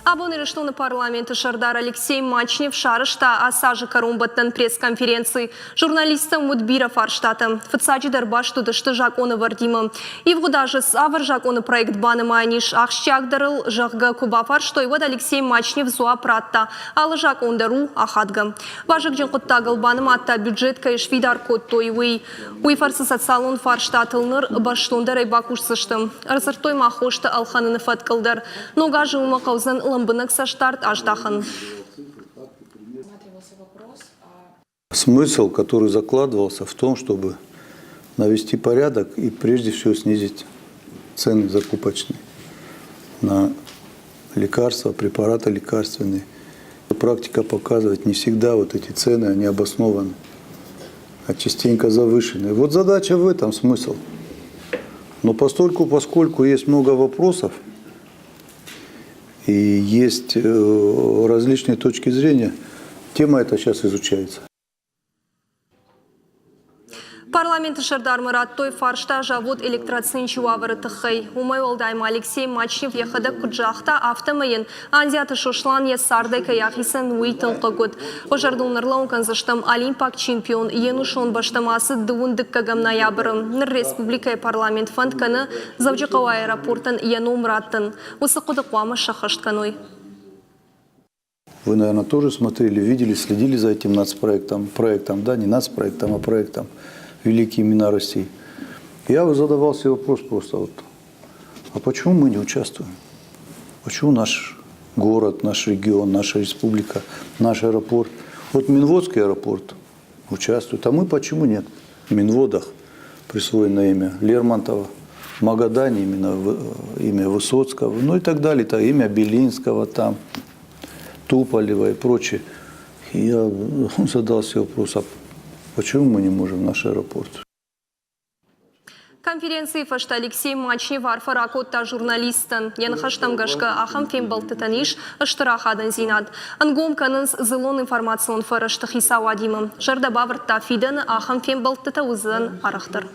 Абон Ирыстоны парламенты сӕрдар Алексей Мачнев сарӕзта ацы азы кӕронбӕттӕн пресс-конференци. Журналисттӕм уыд бирӕ фарстатӕ. Фыццаджыдӕр баст уыдысты закъонӕвӕрдимӕ. Ивгъуыд азы цавӕр закъоны проект банымайӕн ис ахсджиагдӕрыл, зӕгъгӕ, куы бафарстой, уӕд Алексей Мачнев дзуапп радта, алы закъон дӕр у ахадгӕ. Вазыгджын хъуыддагыл банымадта, бюджет кӕй сфидар кодтой, уый. Уый фӕрцы социалон фарстатыл ныр бӕстондӕрӕй бакусдзысты. Ӕрдзырдтой ма хосты ӕлхӕныны фӕткыл дӕр. Ног азы уымӕ хъӕудзӕн лӕмбынӕг цӕстдард аздахын. Смысл, который закладывался в том, чтобы навести порядок и прежде всего снизить цены закупочные на лекарства, препараты лекарственные. Практика показывает, не всегда вот эти цены, они обоснованы, а частенько завышены. Вот задача в этом смысл. Но постольку, поскольку есть много вопросов и есть различные точки зрения, тема эта сейчас изучается. Парламенты сӕрдармӕ радтой фарста завод Электроцинчы уавӕры тыххӕй. Уымӕй уӕлдай ма Алексей Мачнев йӕхӕдӕг куыд загъта, афтӕмӕй йын Андиаты Сослан йӕ цардӕй кӕй ахицӕн, уый тынг хъыг уыд. Уӕ зӕрдыл нӕрлӕууын кӕндзыстӕм, олимпаг чемпион йе нусон бӕстӕм ацыд дыууын дыккӕгӕм ноябры. Ныр республикӕйы парламент фӕнд кӕны Дзӕуджыхъӕуы аэропортӕн йӕ ном раттын. Уыцы хъуыды хъуамӕ сӕххӕст кӕной. Вы, наверное, тоже смотрели, видели, следили за этим нацпроектом, проектом, да, не нацпроектом, а проектом «Великие имена России». Я задавал себе вопрос просто вот, а почему мы не участвуем? Почему наш город, наш регион, наша республика, наш аэропорт? Вот Минводский аэропорт участвует, а мы почему нет? В Минводах присвоено имя Лермонтова, в Магадане именно имя Высоцкого, ну и так далее, это имя Белинского там, Туполева и прочее. И я задал себе вопрос, а почему мы не можем наш аэропорт? Конференцийы фӕстӕ Алексей Мачнев арфӕ ракодта журналисттӕн. Йӕ ныхӕстӕм гӕсгӕ, ахӕм фембӕлдтытӕн ис стыр ахадындзинад. Ӕнгом кӕнынц дзыллон информацион фӕрӕзты хицауадимӕ. Зӕрдӕ бавӕрдта, фидӕны ахӕм фембӕлдтытӕ уыдзӕн арӕхдӕр.